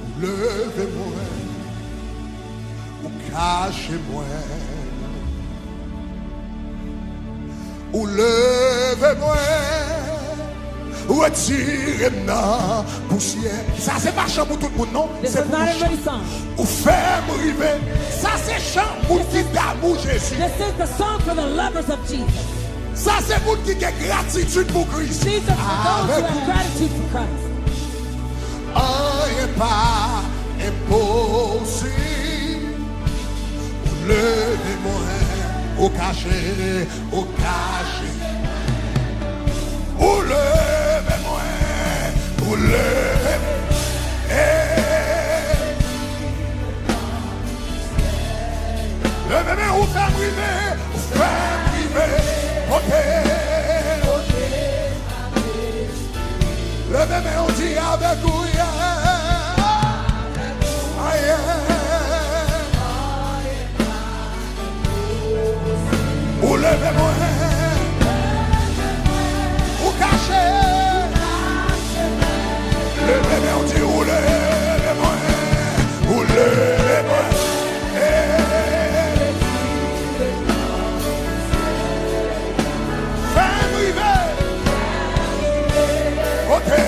Ou leve mwen, ou kache mwen. Ou leve mwen, ou retire m nan pousyè. Sa se pa chan pou tout moun, non. Se pou nou chan. Ou fè m rive. Sa se chan moun ki damou Jezi. This is the song for the lovers of Jesus. Sa se moun ki gen gratitid pou Kris. These are for those who have gratitude for Christ. Anyen pa enposib. Ou leve mwen, ou kache, ou kache. Ou leve mwen, ou leve mwen. Hey. Leve men, ou fè m rive, ou fè m rive. Kote. Leve men, ou di avèk ou, yeah. Aye. Ou leve mwen. Ou kache. Leve men, ou di, ou leve mwen. Ou leve mwen. Hey. Fè m rive. Kote.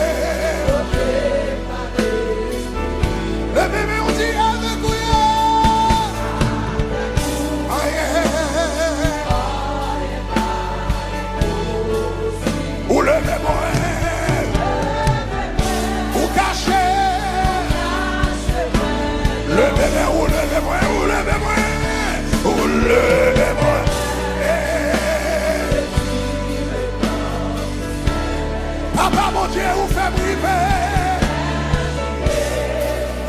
Leve men, ou di, alelouya. Aye. Ou leve mwen. Ou kache. Leve men, ou leve mwen, ou leve mwen. Ou leve mwen. Hey. Papa Bondye, ou fè m rive.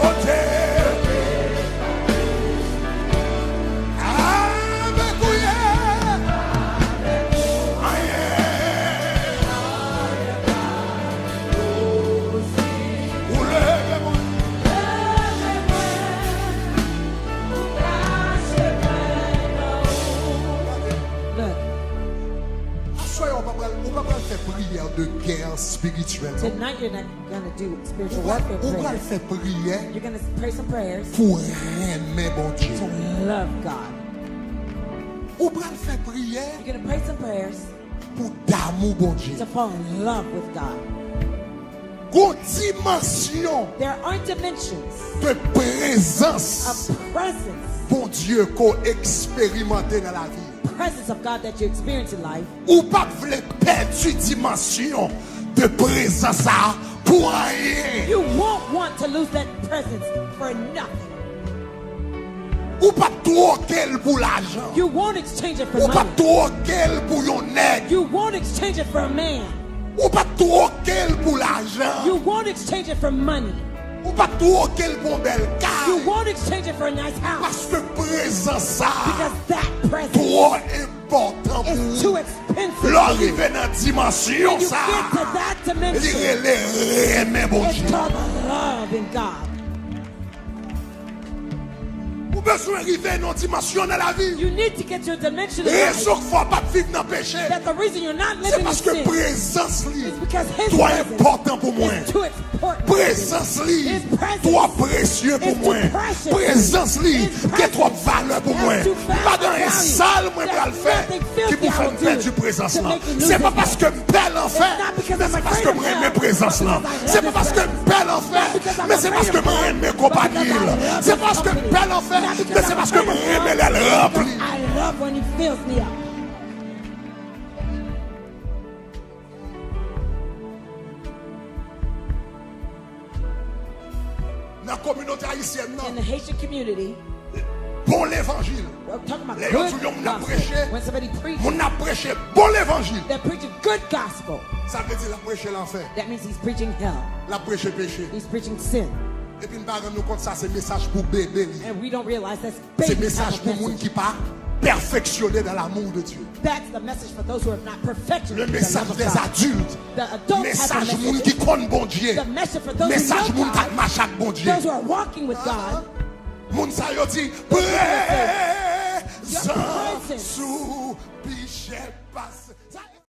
Kote. Avèk ou ye. Aye. Ou leve mwen. Look. Aswè a, ou pa pral, ou pa pral fè priyè de gè espirityèl, non. Tonight you're not gonna do spiritual warfare prayers. Ou pral, ou pral fè priyè. You're gonna pray some prayers pou renmen Bondye. To love God. Ou pral fè priyè. You're gonna pray some prayers pou damou Bondye. To fall in love with God. Gon dimansyon, there are dimensions, de prezans, of presence, Bondye ke w eksperimante nan lavi. Presence of God that you experience in life. Ou p ap vle pèdi dimansyon de prezans sa a pou anyen. You won't want to lose that presence for nothing. Ou p ap twoke l pou lajan. You won't exchange it for money. Ou p ap twoke l pou yon nèg. You won't exchange it for a man. Ou p ap twoke l pou lajan. You won't exchange it for money. Ou p ap twoke l pou yon bèl kay. You won't exchange it for a nice house. Paske prezans sa a, because that presence, twò enpòtan pou ou. Is too expensive for you. Lè w rive nan dimansyon sa a, when you get to that dimension, li rele renmen Bondye. It's called love in God. Ou bezwen rive nan yon dimansyon nan lavi w. You need to get to a dimension in life. Rezon k fè w p ap viv nan peche, that the reason you're not living in sin, se paske prezans li, is because his presence, twò enpòtan pou mwen. Is too important. Prezans li, his presence, twò presye pou mwen. Is too precious. Prezans li, is presence, gen twòp valè pou mwen. Has too much value. M pa gen anyen sal mwen pral fè ki pou fè m pèdi prezans lan. It's nothing filthy I will do to make you lose his love. Se pa paske m pè lanfè, men se paske m renmen prezans lan. Se pa paske m pè lanfè, men se paske m renmen konpayi l. Se pa paske m pè lanfè, men se paske m renmen lè l ranpli. I love when he fills me up. Nan kominote ayisyèn nan, in the Haitian community, bon levanjil. We're talking about good gospel. Lè yo di yon moun ap preche, when somebody preaches, moun nan ap preche bon levanjil, they're preaching good gospel. Sa vle di l ap preche lanfè. That means he's preaching hell. L ap preche peche. He's preaching sin. Epi n pa rann nou kont sa se mesaj pou bebe li. And we don't realize that's baby type of message. Se mesaj pou moun ki pa pèfeksyone dans l'amour de Dieu. That's the message for those who have not perfected the love of God. Le message des adultes. The adult type of message. Mesaj moun ki konn Bondye. The message for those who know God. Mesaj moun k ap mache ak Bondye. Those who are walking with God. Moun sa yo di, those people say, your presence. Prezans ou pi chè pase.